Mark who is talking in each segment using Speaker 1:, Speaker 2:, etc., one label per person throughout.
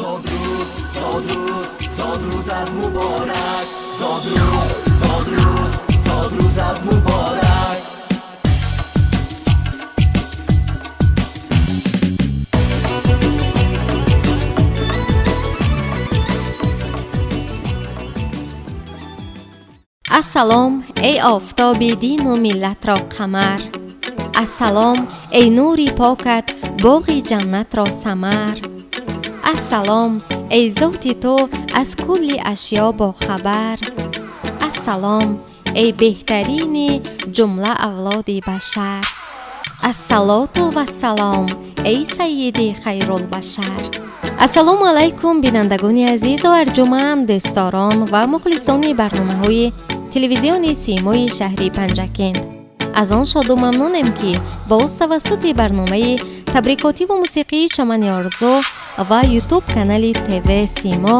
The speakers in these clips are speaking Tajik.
Speaker 1: Зодрӯз, зодрӯз, зодрӯзат муборак. Зодрӯз, зодрӯз, зодрӯзат муборак.
Speaker 2: Ассалом, эй офтоби дину миллатро қамар. Ассалом, эй нури покат боғи ҷаннатро самар. Ассалом, эй зоти ту аз кулли ашё бохабар. Ассалом, эй беҳтарини ҷумла авлоди башар. Ассалоту вассалом, эй сайиди хайрулбашар. Ассалому алайкум, бинандагони азизу арҷуманд, дӯстдорон ва мухлисони барномаҳои телевизиони Симои шаҳри Панҷакент. Аз он шоду мамнунем, ки боз тавассути барномаи табрикотиву мусиқии Чамани орзу ва Ютуб канали ТВ Симо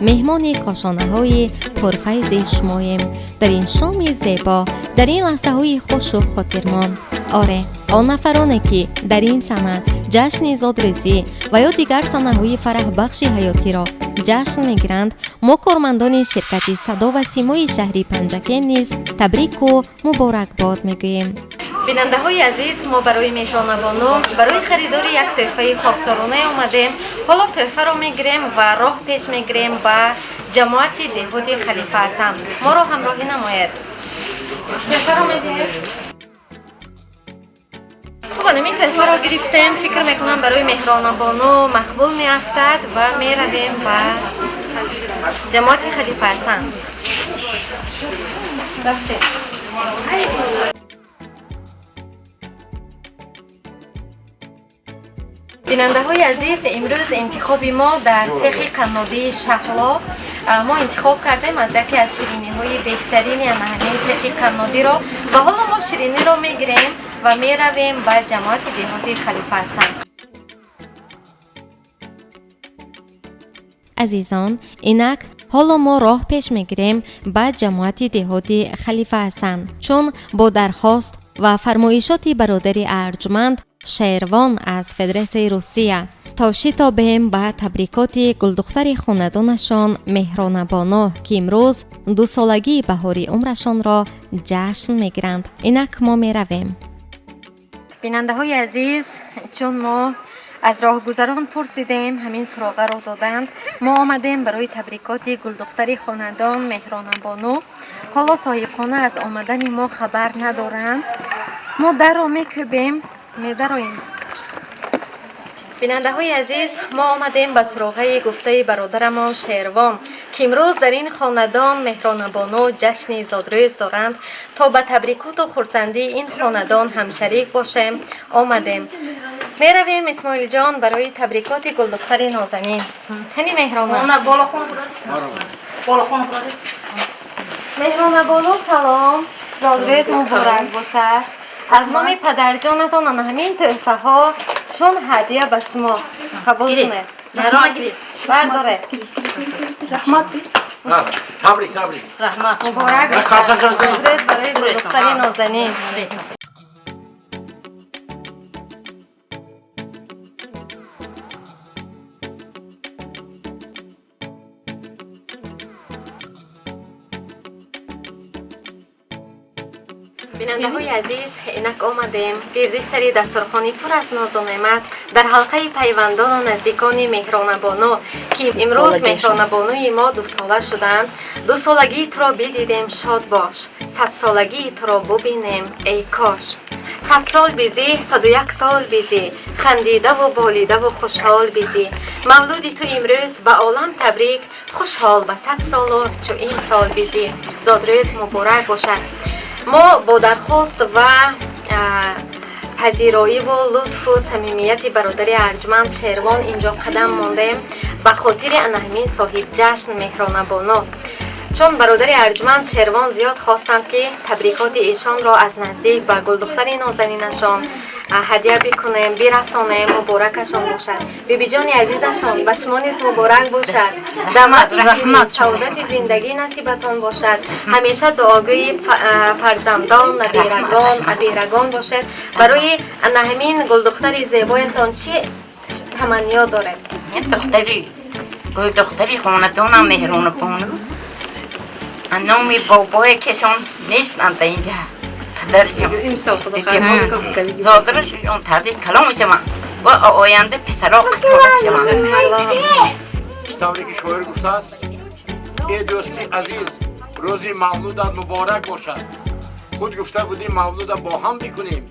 Speaker 2: меҳмони кошонаҳои пурфайзи шумоем дар ин шоми зебо, дар ин лаҳзаҳои хушу хотирмон. Оре, он нафароне, ки дар ин сана ҷашни зодрӯзӣ ва ё дигар санаҳои фараҳбахши ҳаётиро ҷашн мегиранд, мо, кормандони ширкати Садо ва Симои шаҳри Панҷакент, низ табрику муборакбод мегӯем. Бинандаҳои азиз, мо барои Меҳронабону барои харидори як тӯҳфаи хоксорона омадем. Ҳоло тӯҳфаро мегирем ва роҳ пеш мегирем ба ҷамоати деҳоти Халифа Ҳасан. Моро ҳамроҳӣ намоед. Тӯҳфаро медиҳед? Хуб, ин тӯҳфаро гирифтем. Фикр мекунам, барои Меҳронабону мақбул меафтад ва меравем ба ҷамоати Халифа Ҳасан. Рафтем. Бинандаҳои азиз, имрӯз интихоби мо дар сехи қаннодии Шаҳло. Мо интихоб кардем аз яке аз шириниҳои беҳтарини ана ҳамин сехи қаннодиро ва ҳоло мо шириниро мегирем ва меравем ба ҷамоати деҳоти Халифа Ҳасан. Азизон, инак ҳоло мо роҳ пеш мегирем ба ҷамоати деҳоти Халифа Ҳасан, чун бо дархост ва фармоишоти бародари арҷманд Шервон аз Федератсияи Русия то шитобем ба табрикоти гулдухтари хонадонашон Меҳронабоно, ки имрӯз дусолагии баҳори умрашонро ҷашн мегиранд. Инак мо меравем. Бинандаҳои азиз, чун мо аз роҳгузарон пурсидем, ҳамин суроғаро доданд. Мо омадем барои табрикоти гулдухтари хонадон Меҳронабону. Ҳоло соҳибхона аз омадани мо хабар надоранд. Мо дарро мекӯбем, медароем. Бинандаҳои азиз, мо омадем ба суроғаи гуфтаи бародарамон Шервон, ки имрӯз дар ин хонадон Меҳронабону ҷашни зодрӯз доранд. То ба табрикоту хурсандии ин хонадон ҳамшарик бошем, омадем. Меравем, Исмоилҷон, барои табрикоти гулдухтари нозанин. Кани Меҳрона? Меҳронабону, салом, зодрӯз муборак бошад. Аз номи падарҷонатон ана ҳамин тӯҳфаҳо чун ҳадя ба шумо, қабул кунед, бардоред.
Speaker 3: Табрик, табрик.
Speaker 4: Раҳмат.
Speaker 2: Муборак бошад зодрӯз барои гулдухтари нозанин. Бинандаҳои азиз, инак омадем гирди сари дастурхони пур аз нозу неъмат дар ҳалқаи пайвандону наздикони Меҳронабону, ки имрӯз Меҳронабонуи мо дусола шуданд. Дусолагии туро бидидем, шод бош, садсолагии туро бубинем, эй кош. 100 сол бизӣ, 101 сол бизӣ, хандидаву болидаву хушҳол бизӣ. Мавлуди ту имрӯз ба олам табрик, хушҳол ба 100 солу чу имсол бизӣ. Зодрӯз муборак бошад. Мо бо дархост ва пазироиву лутфу самимияти бародари арҷманд Шервон инҷо қадам мондем ба хотири ана ҳамин соҳибҷашн Меҳронабону, чун бародари арҷманд Шервон зиёд хостанд, ки табрикоти эшонро аз наздик ба гулдухтари нозанинашон ҳадя бикунем, бирасонем. Муборакашон бошад. Бибиҷони азизашон, ба шумо низ муборак бошад. Дамати саодати зиндагӣ насибатон бошад. Ҳамеша дуогӯи фарзандон, набирагон, абирагон бошед. Барои ана ҳамин гулдухтари зебоятон чӣ таманниё доред?
Speaker 4: Духтари.
Speaker 3: Духтари хонадонам Меҳрона бону. Номи бобое кешон нестанд ба инҷа. Падарҷон. Зодрӯзшон табрик калом шаванд ва оянда писаро қатора шаванд.
Speaker 4: Тавре ки шоир гуфтааст: «Э дӯсти азиз, рӯзи мавлудат муборак бошад. Худ гуфта будӣ, мавлуда бо ҳам бикунем.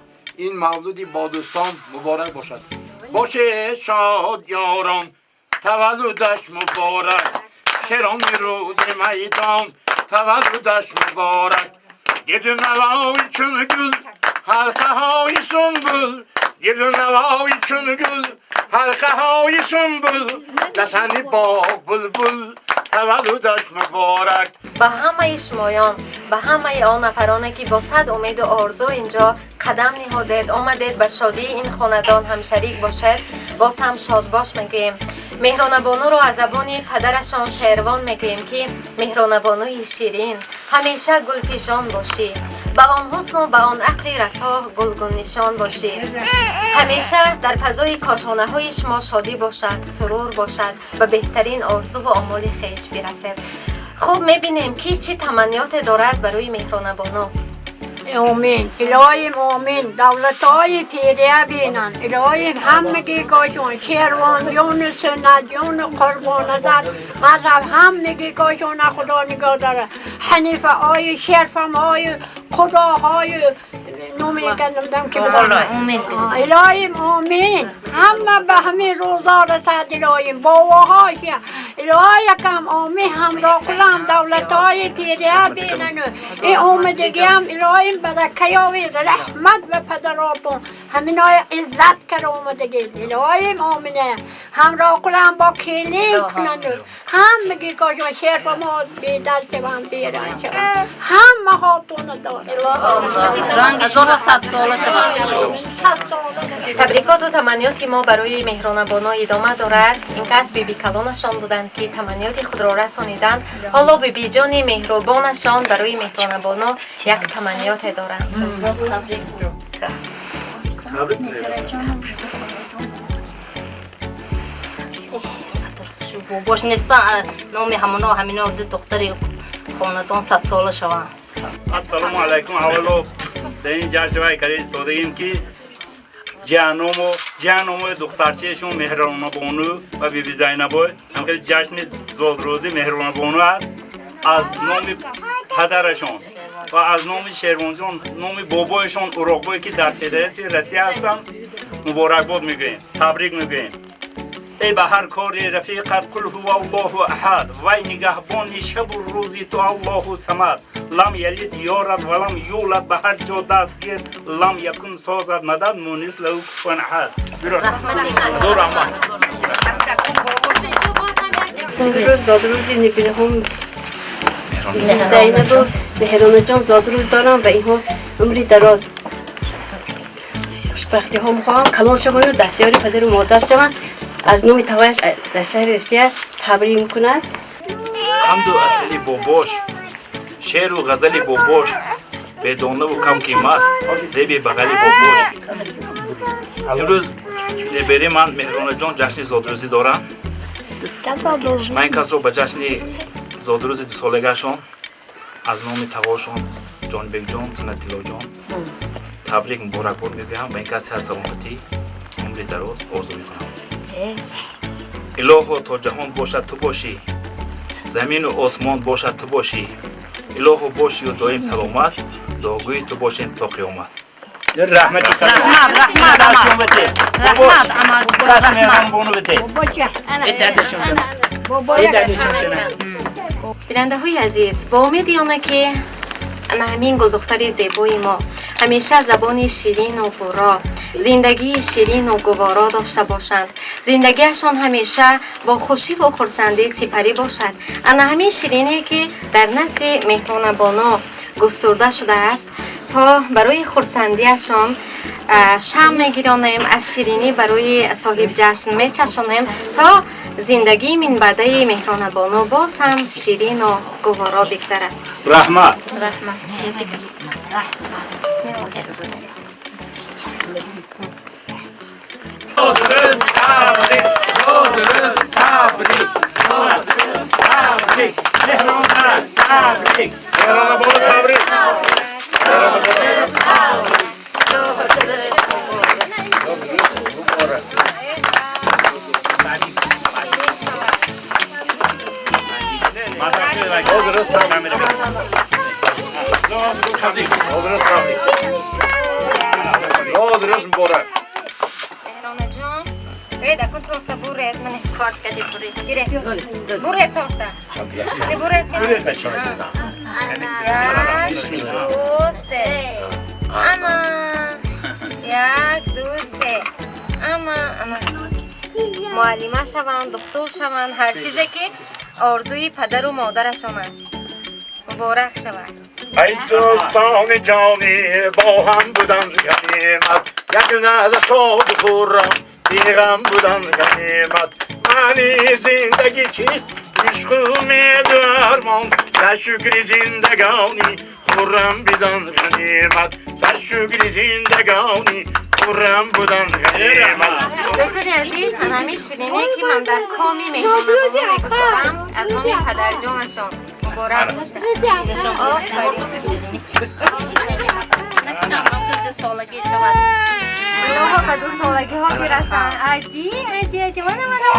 Speaker 4: Ин мавлуди бо дӯстон муборак бошад. Боше шод ёрон, таваллудаш муборак. Шерони рӯзи майдон, таваллудаш муборак. Гирду навои чун гул, ҳалқаҳои сунбул, гирду навои чун гул, ҳалқаҳои сунбул, дасани боғ булбул, таваллудаш муборак».
Speaker 2: Ба ҳамаи шумоён, ба ҳамаи он нафароне, ки бо сад умеду орзу инҷо қадам ниҳодед, омадед, ба шодии ин хонадон ҳамшарик бошед, боз ҳам шодбош мегӯем. Меҳронабонуро аз забони падарашон Шервон мегӯем, ки Меҳронабонуи ширин, ҳамеша гулфишон бошӣ, ба он ҳусну ба он ақли расо гулгуннишон бошӣ. Ҳамеша дар фазои кошонаҳои шумо шодӣ бошад, сурур бошад, ба беҳтарин орзуву омоли хеш бирасед. Хуб, мебинем, ки чӣ таманниёте дорад барои Меҳронабону.
Speaker 5: Омин, илоҳим, омин. Давлатҳои пирия бинанд, илоҳим, ҳамагӣ кошон. Шервонҷону Сунатҷону Қурбоназар мазҳаб, ҳамагӣ кошона Худо нигоҳ дорад. Ҳанифаҳои шерфамҳои худоҳои номекардам ки илоҳим, омин. Ҳама ба ҳамин рӯзо расад, илоҳим, бовоҳош, илоҳиякам, омин. Ҳамроҳқулам давлатҳои пирия бинану ин омадагиам, илоҳим, баракаёви раҳмат ба падаротон, ҳаминои иззат кар омадагӣ, илоҳим, омине. Ҳамроҳқулам бо келин кунанду ҳамагӣ кошон шерфамо бедал шаванд, беран шаванд, ҳама хотуна дорад.
Speaker 6: 1100 сола шавад.
Speaker 5: 100 сола.
Speaker 2: Табрикоту таманниёти мо барои Меҳронабоно идома дорад. Ин кас биби калонашон буданд, ки таманниёти худро расониданд. Ҳоло бибиҷони меҳрубонашон барои Меҳронабоно як таманниёте доранд.
Speaker 4: Табрик мегӯям.
Speaker 6: Бобош нестан, номи ҳамоно ҳамино ду духтари хонадон 100 сола шаванд.
Speaker 7: Ассалому алайкум. Аввало дар ин ҷашн вай карда истодагим, ки ҷиҳанному духтарчаешон Меҳронабону ва биби Зайнабой ҳамхели ҷашни зодрӯзи Меҳронабону аст, аз номи падарашон ва аз номи Шервонҷон, номи бобоешон Уроқбой, ки дар Федератсияи Россия ҳастанд, муборакбод мегӯем, табрик мегӯем. Эй ба ҳар кори рафиқат қул ҳува Аллоҳу аҳад, вай нигаҳбони шабу рӯзи ту Аллоҳу самад. Лам ялид ёрад ва лам юлад, ба ҳар ҷо дастгир лам якун созад мадад, мунис лаҳу куфуан аҳад.
Speaker 4: Ҳазор раҳмат.
Speaker 8: Имрӯз зодрӯзи небираҳом Зайнабу Меҳронаҷон зодрӯз дорам. Ба инҳо умри дароз, хушбахтиҳо мехоҳам. Калон шавану дастёри падару модар шаванд. Аз номи тавояш дар шаҳри Россия табрик мекунад.
Speaker 7: Қанду асали бобош, шеъру ғазали бобош, бедонаву кам қимаст зеби бағали бобош. Имрӯз небери ман Меҳронаҷон ҷашни зодрӯзӣ доранд. Ман ин касро ба ҷашни зодрӯзи дусолагаашон аз номи тағошон Ҷонибекҷон, Сунатиллоҷон табрик, муборакбод мегӯям. Ба ин кас сиҳат, саломатӣ, умри дароз орзу мекунам. Илоҳо, то ҷаҳон бошад, ту бошӣ, замину осмон бошад, ту бошӣ. Илоҳо, бошию доим саломат, дуогӯи ту бошем то қиёмат. Раҳмати.
Speaker 6: Раҳмат, раҳмат, раҳмат,
Speaker 7: Раҳмат.
Speaker 2: Бинандаҳои азиз, бо умеди оне, ки ана ҳамин гулдухтари зебои мо ҳамеша забони ширину бурро, зиндагии ширину гуворо дошта бошанд, зиндагиашон ҳамеша бо хушиву хурсандӣ сипарӣ бошад, ана ҳамин ширине, ки дар назди Меҳронабоно густурда шудааст, то барои хурсандиашон шам мегиронем, аз ширинӣ барои соҳибҷашн мечашонем, то зиндагии минбаъдаи Меҳронабоно боз ҳам ширину гуворо бигзарад.
Speaker 7: Раҳмат.
Speaker 2: Бисмиллоҳ.
Speaker 7: Зодрӯз табрик, зодрӯз табрик. Табрик.
Speaker 4: Меҳронабону табрик. Зодрӯз муборак.
Speaker 2: Меҳронаҷон, эй, дакун торта буред, мане корт кади буред. Гире. Буред торта. Не буред кани. Як, ду, се. Ана. Як, ду, се. Ана, ана. Муаллима шаванд, духтур шаванд, ҳар чизе ки орзуи падару модарашон аст. Муборак шавад.
Speaker 4: Эй дӯстони ҷонӣ, бо ҳам будан ганимат, як лаҳза шоду хуррам, беғам будан ганимат. Маънии зиндагӣ чист? Ишқу умеду армон. За шукри зиндагонӣ хуррам бидан ганимат, за шукри зиндагонӣ хуррам будан ганимат.
Speaker 2: Дӯстони азиз, ҳанами ширине ки ман дар коми меҳмонабону мегузорам, аз номи падарҷонашон муборак бошад. Офарин.
Speaker 6: Солагӣ шавад.
Speaker 2: Илоҳо ба 2 солагиҳо бирасанд. Ади, ади, ади, мана, мана.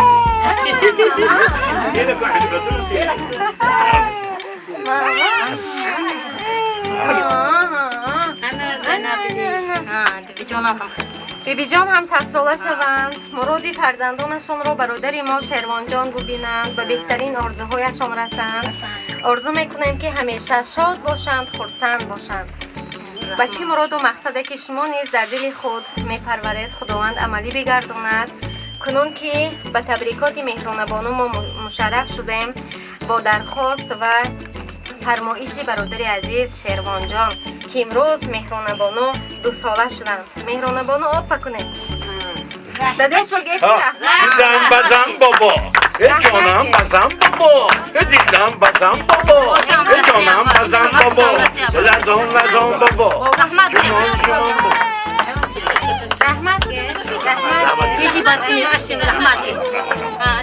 Speaker 2: Бибиҷон ҳам 100 сола шаванд, муроди фарзандонашонро бародари мо Шервонҷон бубинанд, ба беҳтарин орзуҳояшон расанд. Орзу мекунем, ки ҳамеша шод бошанд, хурсанд бошанд. Ба чӣ муроду мақсаде ки шумо низ дар дили худ мепарваред, Худованд амалӣ бигардонад. Кунун ки ба табрикоти меҳронабону мо мушарраф шудем, бо дархост ва фармоиши бародари азиз Шервонҷон, ки имрӯз меҳронабону 2 сола шуданд. Меҳронабону, опа кунед. Дадеш, бигӯед ки
Speaker 4: Дилам базан бобо, ҷонам базан бобо, дилам базан бобо, ҷонам базан бобо, лазон лазон бобо.
Speaker 6: Раҳмат.
Speaker 4: Ҷунон ҷунон бобо.
Speaker 2: Раҳмат ге. Раҳмат.
Speaker 6: Пеши барқи раҳмат.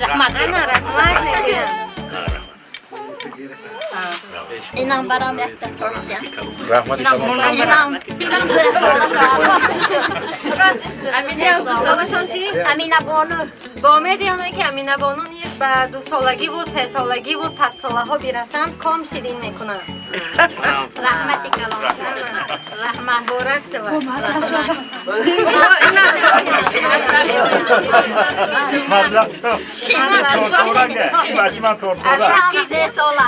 Speaker 6: Раҳмат.
Speaker 2: Ана раҳмат мегӯям.
Speaker 6: Инам барам якта торсия.
Speaker 4: Раҳмати калон.
Speaker 6: Инам 3 сола шавад.
Speaker 2: Солашон чӣ?
Speaker 5: Амина бону.
Speaker 2: Бо умеди оне ки Аминабону низ ба 2 солагиву 3 солагиву 100 солаҳо бирасанд, ком ширин мекунанд.
Speaker 6: Раҳмати калон. Раҳмат.
Speaker 2: Муборак шавад.
Speaker 6: 3 сола.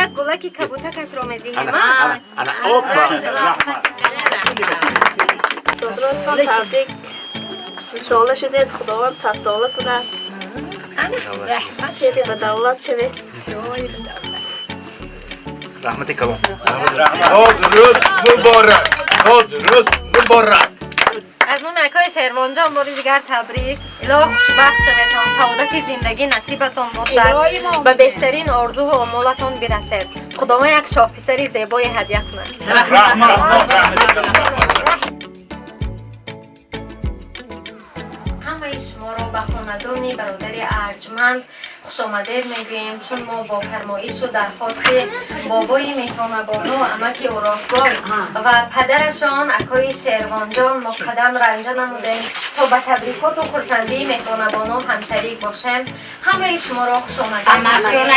Speaker 2: Як гулаки кабутакашро медиҳем.
Speaker 4: Ана, опа.
Speaker 8: Зодрӯзтон табрик. 2 сола шудед, Худованд 100 сола кунад. Пери ба давлат шавед.
Speaker 7: Раҳмати калон.
Speaker 4: Зодрӯз муборак. Зодрӯз муборак.
Speaker 2: Аз номи акои Шервонҷон бори дигар табрик. Илоҳ хушбахт шаветон, саодати зиндагӣ насибатон бошад, ба беҳтарин орзуву омолатон бирасед. Худованд як шоҳписари зебое ҳадя кунад.
Speaker 7: Раҳмат.
Speaker 2: Ҳамаи шуморо ба хонадони бародари арҷманд хушомадед мегӯем, чун мо бо фармоишу дархости бобои меҳронабону, амаки Уроқбой ва падарашон акои Шервонҷон мо қадам ранҷа намудем, то ба табрикоту хурсандии меҳронабону ҳамшарик бошем. Ҳамаи шуморо хушомадед мегӯем.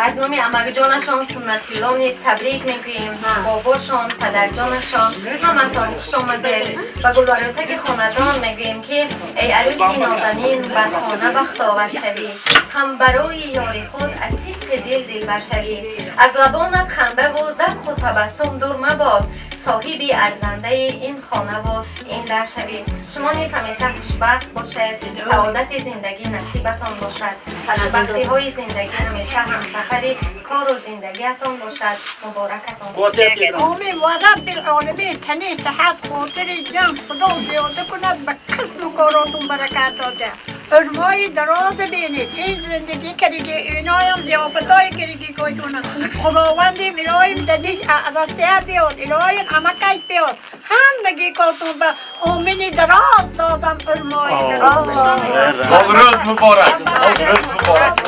Speaker 2: Аз номи амакҷонашон Суннатилло низ табрик мегӯем. Бобошон, падарҷонашон, ҳаматон хушомадед. Ба гулбарӯзаки хонадон мегӯем, ки эй арӯси нозанин, бар хона бахтовар шавӣ, ҳам барои ёри худ аз сидқи дил дилбар шавӣ. Аз лабонат хандаву завқу табассум дур мабод, соҳиби арзандаи ин хонаву ин дар шавӣ. Шумо низ ҳамеша хушбахт бошед, саодати зиндагӣ насибатон бошад, хушбахтиҳои зиндагӣ ҳамеша ҳамсафари кору зиндагиатон бошад. Муборакатон.
Speaker 5: Омин ва рабби аломин. Тани сиҳат, хотири ҷамъ, Худо зиёда кунад, ба касбу коротон баракат дода. عمرهای دراز بینید. این زندگی که دیگه اینایم ضیافتایی که دیگه کشونه خداوندی الهیم ددیش رسیه بیاد، الهیم امکش بیاد، همگی کارتون به امین دراز دادم. عمرهای دراز.
Speaker 4: روز مبارک، روز مبارک.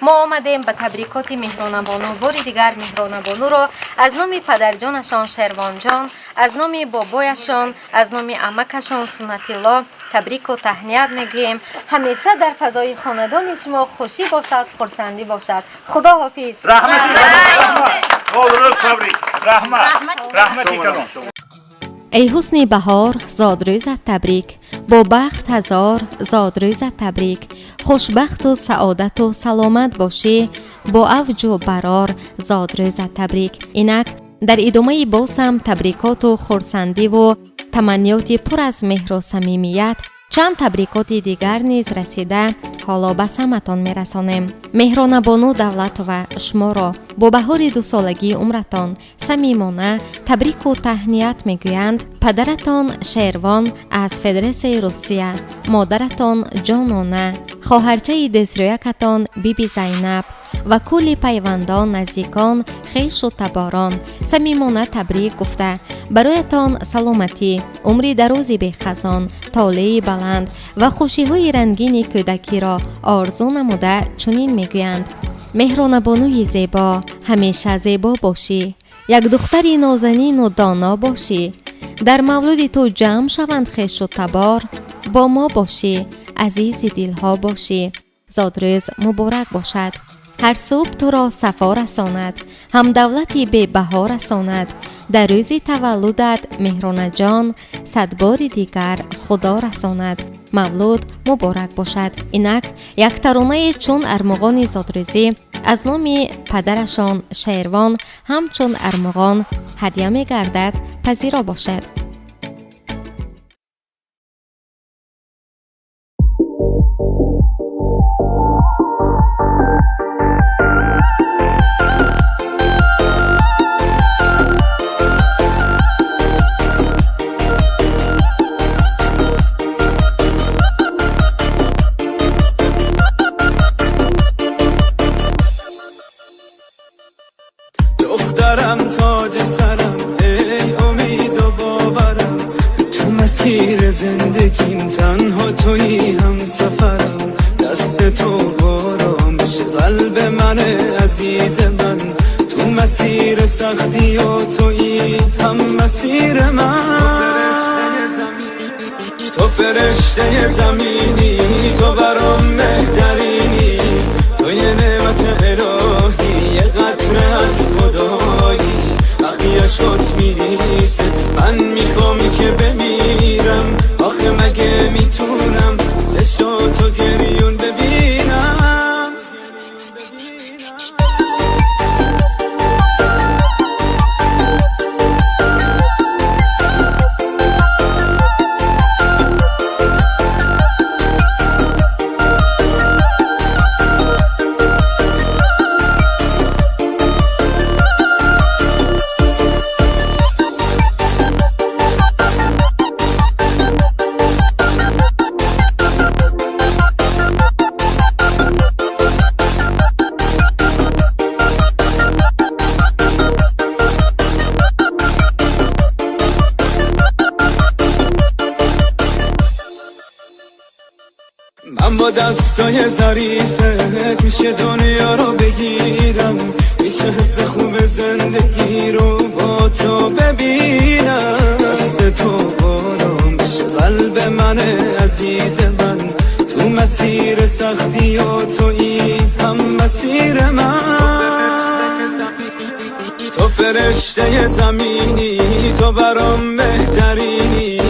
Speaker 2: Мо омадем ба табрикоти Меҳронабону. Бори дигар Меҳронабонуро аз номи падарҷонашон Шервонҷон, аз номи бобояшон, аз номи амакашон Суннатилло табрику таҳният мегӯем. Ҳамеша дар фазои хонадони шумо хушӣ бошад, хурсандӣ бошад. Худо ҳофиз.
Speaker 7: Раҳмат, раҳмати калон.
Speaker 2: Эй ҳусни баҳор, зодрӯзат табрик, бо бахт ҳазор зодрӯзат табрик. Хушбахту саодату саломат бошӣ, бо авҷу барор зодрӯзат табрик. Инак дар идомаи бозам табрикоту хурсандиву таманниёти пур аз меҳру самимият чанд табрикоти дигар низ расида, ҳоло ба самъатон мерасонем. Меҳронабону Давлатова, шуморо бо баҳори дусолагии умратон самимона табрику таҳният мегӯянд падаратон Шервон аз Федератсияи Русия, модаратон Ҷонона, хоҳарчаи дӯстрӯякатон Биби Зайнаб ва кулли пайвандон, наздикон, хешу таборон самимона табрик гуфта, бароятон саломатӣ, умри дарози бехазон, толеи баланд ва хушиҳои рангини кӯдакиро орзу намуда чунин мегӯянд: Меҳронабонуи зебо, ҳамеша зебо бошӣ, як духтари нозанину доно бошӣ. Дар мавлуди ту ҷамъ шаванд хешу табор, бо мо бошӣ, азизи дилҳо бошӣ. Зодрӯз муборак бошад. Ҳар субҳ туро сафо расонад, ҳам давлати бебаҳо расонад. Дар рӯзи таваллудат, Меҳронаҷон, садбори дигар Худо расонад. Мавлуд муборак бошад. Инак як таронае чун армуғони зодрӯзӣ аз номи падарашон Шервон ҳамчун армуғон ҳадя мегардад, пазиро бошад.
Speaker 1: دخترم تاج سرم، ای امید و باورم، تو مسیر زندگیم تنها تویی هم سفرم. دست تو آرامش قلب من عزیز من، تو مسیر سختی و تویی هم مسیر من. تو فرشته زمینی، تو برام بهترینی، تو یه نعمت الهی، یه قطره از خدایی. وقتی عشقات میریزه من میخوام که بمیرم، آخه مگه میتونم چشاتو گریون ببینم؟ من با دستای ظریفت میشه دنیا رو بگیرم، میشه حس خوب زندگی رو با تو ببینم. عزیز من، تو مسیر سختی و تویی هم مسیر من. تو فرشته زمینی، تو برام بهترینی،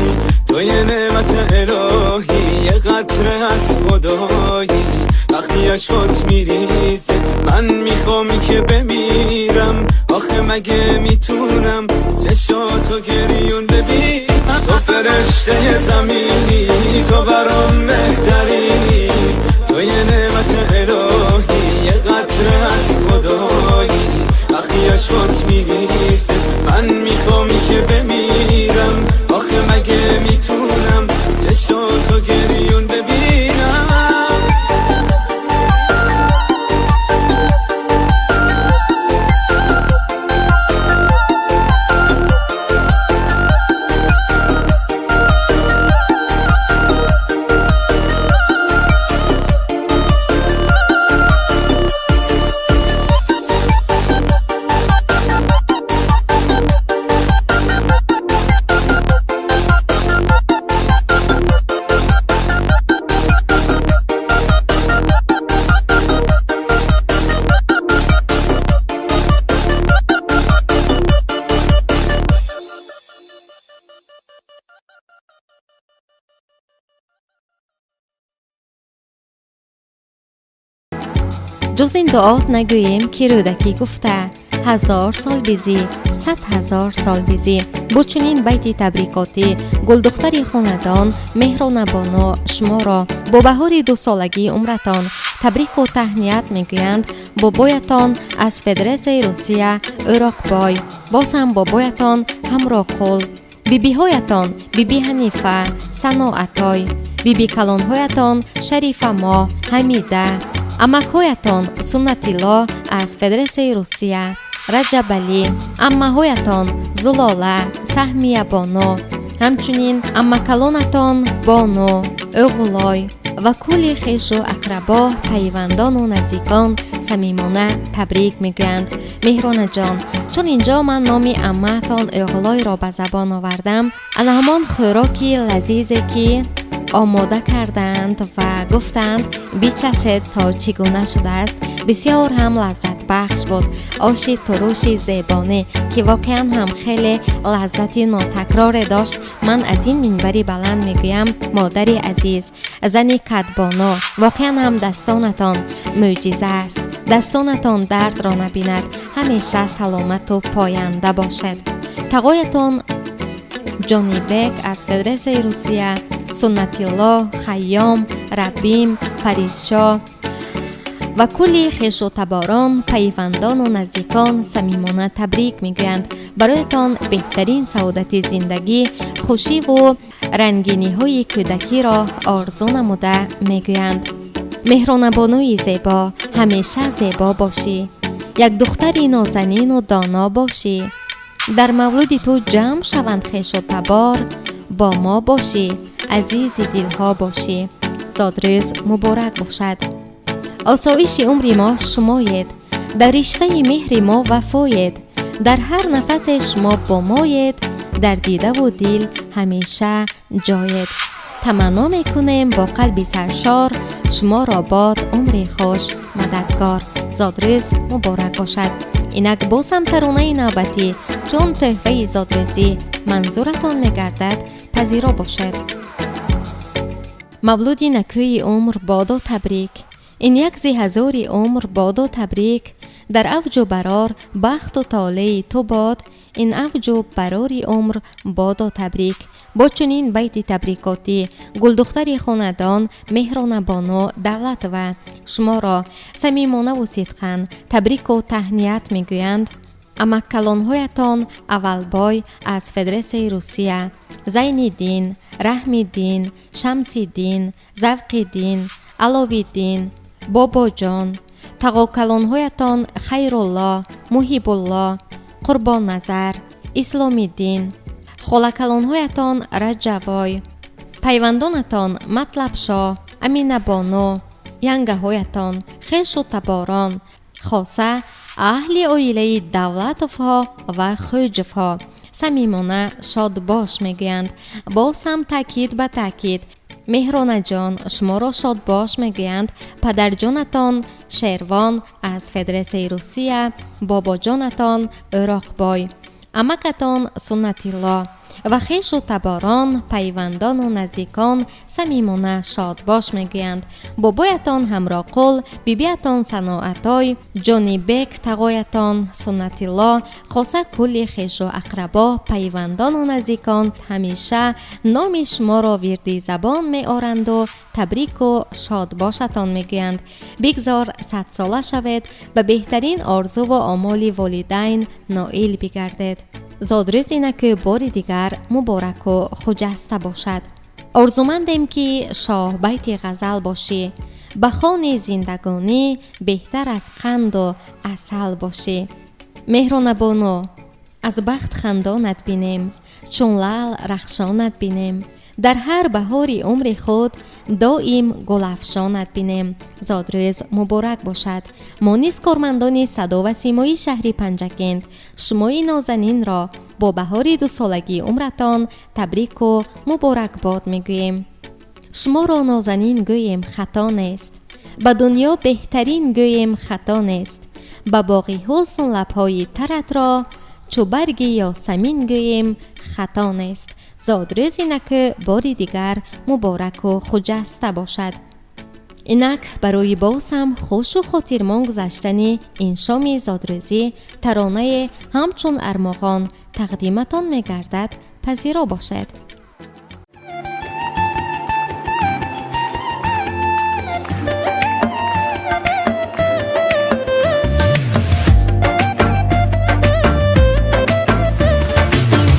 Speaker 1: تو یه نعمت الهی، یه قطره از خدایی. وقتی عشقات میریزه من میخوام که بمیرم، آخه مگه میتونم چشاتو گریون ببینم. تو فرشته زمینی، تو برام بهترینی، تو یه نعمت الهی، یه قطره از خدایی. وقتی عشقات میریزه من میخوام که بمیرم، آخه مگه میتونم چشاتو گریون ببینم.
Speaker 2: Ҷуз ин дуот нагӯем, ки Рӯдакӣ гуфта: ҳазор сол бизӣ, 100 000 сол бизӣ. Бо чунин байти табрикотӣ гулдухтари хонадон Меҳронабоно шуморо бо баҳори дусолагии умратон табрику таҳният мегӯянд бобоятон аз Федератсияи Русия Ӯроқбой, боз ҳам бобоятон Ҳамроқул, бибиҳоятон биби Ҳанифа, Саноатой, биби калонҳоятон Шарифамо, Ҳамида, амакҳоятон Суннатилло аз Федератсияи Русия, Раҷабалӣ, аммаҳоятон Зулола, Саҳмиябоно, ҳамчунин аммакалонатон Бону, Оғулой ва кулли хешу ақрабо, пайвандону наздикон самимона табрик мегӯянд. Меҳронаҷон, чун инҷо ман номи аммаатон Оғлойро ба забон овардам, ана ҳамон хӯроки лазизе ки омода карданд ва гуфтанд бичашед то чӣ гуна шудааст, бисёр ҳам лаззатбахш буд. Оши туруши зебонӣ, ки воқеан ҳам хеле лаззати нотакроре дошт. Ман аз ин минбари баланд мегӯям: модари азиз, зани кадбоно, воқеан ҳам дастонатон мӯъҷиза аст. Дастонатон дардро набинад, ҳамеша саломату поянда бошед. Тағоятон Ҷонибек аз Федератсияи Русия, Суннатилло, Хайём, Рабим, Фаризшоҳ ва кулли хешу таборон, пайвандону наздикон самимона табрик мегӯянд. Бароятон беҳтарин саодати зиндагӣ, хушиву рангиниҳои кӯдакиро орзу намуда мегӯянд: Меҳронабонуи зебо, ҳамеша зебо бошӣ, як духтари нозанину доно бошӣ. Дар мавлуди ту ҷамъ шаванд хешу табор, бо мо бошӣ, азизи дилҳо бошӣ. Зодрӯз муборак бошад. Осоиши умри мо шумоед, дар риштаи меҳри мо вафоед, дар ҳар нафасе шумо бо моед, дар дидаву дил ҳамеша ҷоед. Таманно мекунем бо қалби саршор, шуморо бод умри хуш мададгор. Зодрӯз муборак бошад. Инак боз ҳам таронаи навбатӣ, чун тӯҳфаи зодрӯзӣ манзуратон мегардад, пазиро бошед. Мавлуди накӯи умр бодо табрик, ин як зи ҳазори умр бодо табрик. Дар авҷу барор бахту толеи ту бод, ин авҷу барори умр бодо табрик. Бо чунин байти табрикотӣ гулдухтари хонадон Меҳронабоно Давлатова шуморо самимонаву сидқан табрику таҳният мегӯянд амаккалонҳоятон Аввалбой аз Федератсияи Русия, Зайниддин, Раҳмиддин, Шамсиддин, Завқиддин, Аловиддин, Бобоҷон, тағокалонҳоятон Хайрулло, Муҳибулло, Қурбонназар, Исломиддин, холакалонҳоятон Раҷавой, пайвандонатон Матлабшоҳ, Аминабону, янгаҳоятон, хешу таборон, хоса аҳли оилаи Давлатовҳо ва Хӯҷовҳо самимона шодбош мегӯянд. Боз ҳам таъкид ба таъкид. Меҳронаҷон, шуморо шодбош мегӯянд падарҷонатон Шервон аз Федератсияи Русия, бобоҷонатон Ӯроқбой, амакатон Суннатилло ва хешу таборон, пайвандону наздикон самимона шодбош мегӯянд. Бобоятон Ҳамроқул, бибиятон Саноатой, Ҷонибек тағоятон Суннатилло, хоса кулли хешу ақрабо, пайвандону наздикон ҳамеша номи шуморо вирди забон меоранду табрику шодбошатон мегӯянд. Бигзор садсола шавед, ба беҳтарин орзуву омоли волидайн ноил бигардед. Зодрӯзи накӯ бори дигар мубораку хуҷаста бошад. Орзумандем, ки шоҳбайти ғазал бошӣ, ба хони зиндагонӣ беҳтар аз қанду асал бошӣ. Меҳронабону, аз бахт хандонат бинем, чун лаъл рахшонат бинем, дар ҳар баҳори умри худ доим гулафшонат бинем. Зодрӯз муборак бошад. Мо низ, кормандони Садо ва Симои шаҳри Панҷакент, шумои нозанинро бо баҳори дусолагии умратон табрику муборакбод мегӯем. Шуморо нозанин гӯем, хато нест, ба дунё беҳтарин гӯем, хато нест, ба боғи ҳусн лабҳои таратро чу барги ёсамин гӯем, хато нест. Зодрӯзи накӯ бори дигар мубораку хуҷаста бошад. Инак, барои боз ҳам хушу хотирмон гузаштани ин шоми зодрӯзӣ таронае ҳамчун армуғон тақдиматон мегардад. Пазиро бошед.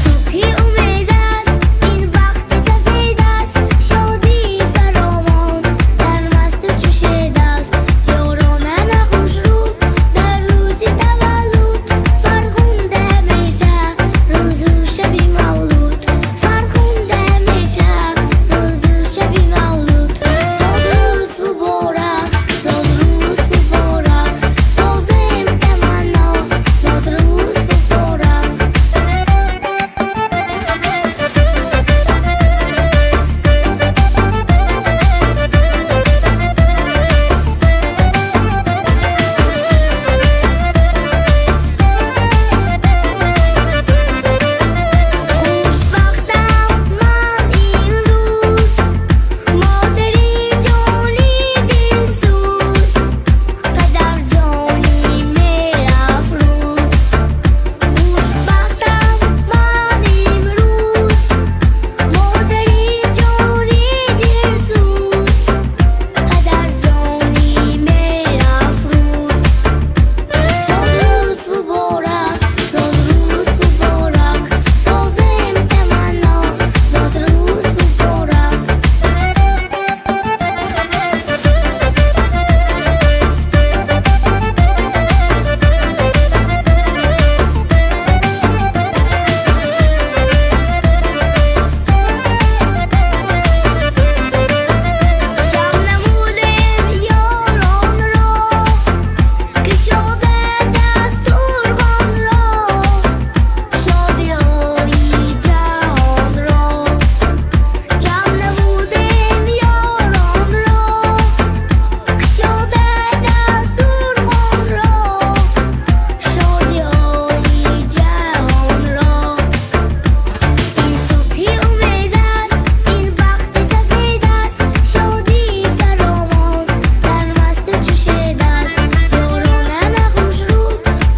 Speaker 9: Субҳи умед аст, ин бахти сафед аст, шодии фаровон дар масту ҷӯшед аст. Ёронама хушрӯ дар рӯзи таваллуд, фархунда ҳамеша рӯзу шаби мавлуд, фархунда ҳамеша рӯзу шаби мавлуд. Зодрӯз муборак, зодрӯз муборак, созем таманно, зодрӯз муборак. Хушбахтам ман имрӯз, модари ҷони дилсӯз, падарҷони меҳрафрӯз. Хушбахтам ман имрӯз, модари ҷони дилсӯз, падарҷони меҳрафрӯз. Зодрӯз муборак, зодрӯз муборак, созем таманно, зодрӯз муборак. Ҷамъ намудем ёронро, кушода дастурхонро, шодиҳои ҷаҳонро. Ҷамъ намудем ёронро, кушода дастурхонро, шодиҳои ҷаҳонро. Ин субҳи умед аст, ин бахти сафед аст, шодии фаровон дар масту ҷӯшед аст. Ёронама хушрӯ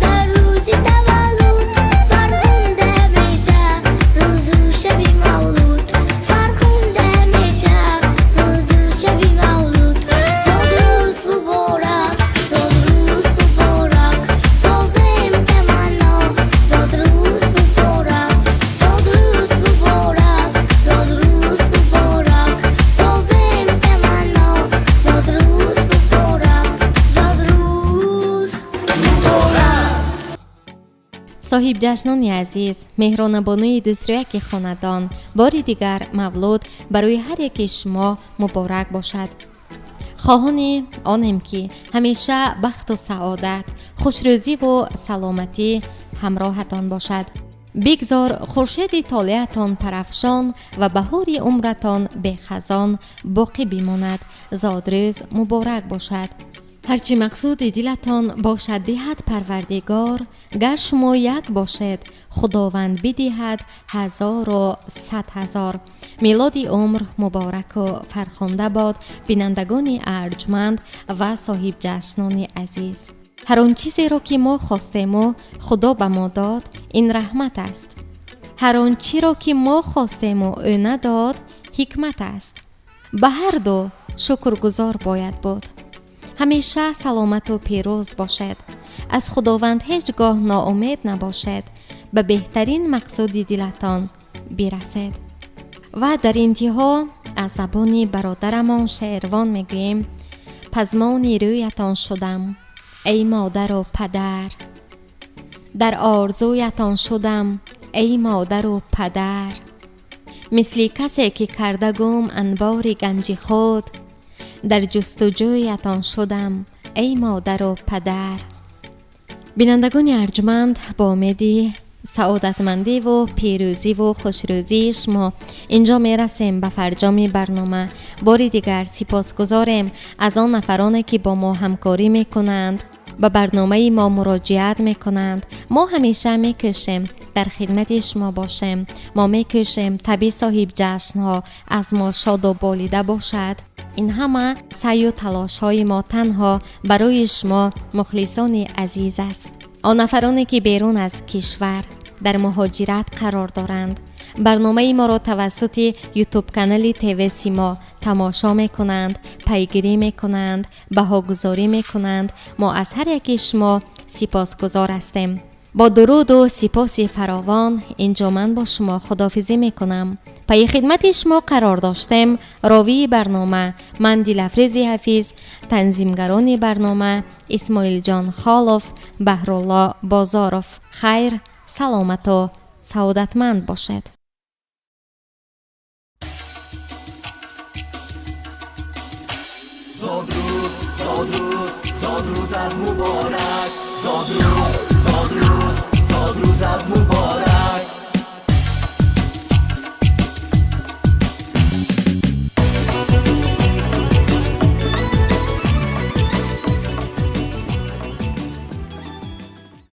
Speaker 9: дар рӯзи таваллуд, фархунда ҳамеша рӯзу шаби мавлуд, фархунда ҳамеша рӯзу шаби мавлуд. Зодрӯз муборак, зодрӯз муборак, созем таманно, зодрӯз муборак, зодрӯз муборак, зодрӯз муборак, созем таманно, зодрӯз муборак, зодрӯз муборак.
Speaker 2: Соҳибҷашнони азиз, меҳронабонуи дӯстрӯяки хонадон, бори дигар мавлуд барои ҳар яки шумо муборак бошад. Хоҳони онем, ки ҳамеша бахту саодат, хушрӯзиву саломатӣ ҳамроҳатон бошад. Бигзор хуршеди толеатон парафшон ва баҳори умратон бехазон боқӣ бимонад. Зодрӯз муборак бошад. Ҳарчи мақсуди дилатон бошад, диҳад Парвардигор. Гар шумо як бошед, Худованд бидиҳад 1100 000. Милоди умр мубораку фархунда бод, бинандагони арҷманд ва соҳибҷашнони азиз. Ҳар он чизеро, ки мо хостему Худо ба мо дод, ин раҳмат аст. Ҳар он чиро, ки мо хостему ӯ надод, ҳикмат аст. Ба ҳар ду шукргузор бояд буд. Ҳамеша саломату пирӯз бошед. Аз Худованд ҳеҷ гоҳ ноумед набошед. Ба беҳтарин мақсуди дилатон бирасед. Ва дар интиҳо аз забони бародарамон Шервон мегӯем: пазмони рӯятон шудам, эй модару падар, дар орзуятон шудам, эй модару падар. Мисли касе, ки карда гум анбори ганҷи худ, дар ҷустуҷӯятон шудам, эй модару падар. Бинандагони арҷманд, бо умеди саодатмандиву пирӯзиву хушрӯзии шумо инҷо мерасем ба фарҷоми барнома. Бори дигар сипосгузорем аз он нафароне, ки бо мо ҳамкорӣ мекунанд, ба барномаи мо муроҷиат мекунанд. Мо ҳамеша мекӯшем дар хидмати шумо бошем. Мо мекӯшем таби соҳибҷашнҳо аз мо шоду болида бошад. Ин ҳама саъю талошҳои мо танҳо барои шумо, мухлисони азиз аст. Он нафароне, ки берун аз кишвар дар муҳоҷират қарор доранд, барномаи моро тавассути ютуб-канали ТВ Симо тамошо мекунанд, пайгирӣ мекунанд, баҳогузорӣ мекунанд, мо аз ҳар яки шумо сипосгузор ҳастем. Бо дуруду сипоси фаровон инҷо ман бо шумо худофизӣ мекунам. Пайи хидмати шумо қарор доштем ровии барнома ман, Дилафрӯзи Ҳафиз, танзимгарони барнома Исмоилҷон Холов, Баҳрулло Бозоров. Хайр, саломату саодатманд бошед.
Speaker 1: Зодрӯз, зодрӯз, зодрӯзат муборак, зодрӯз.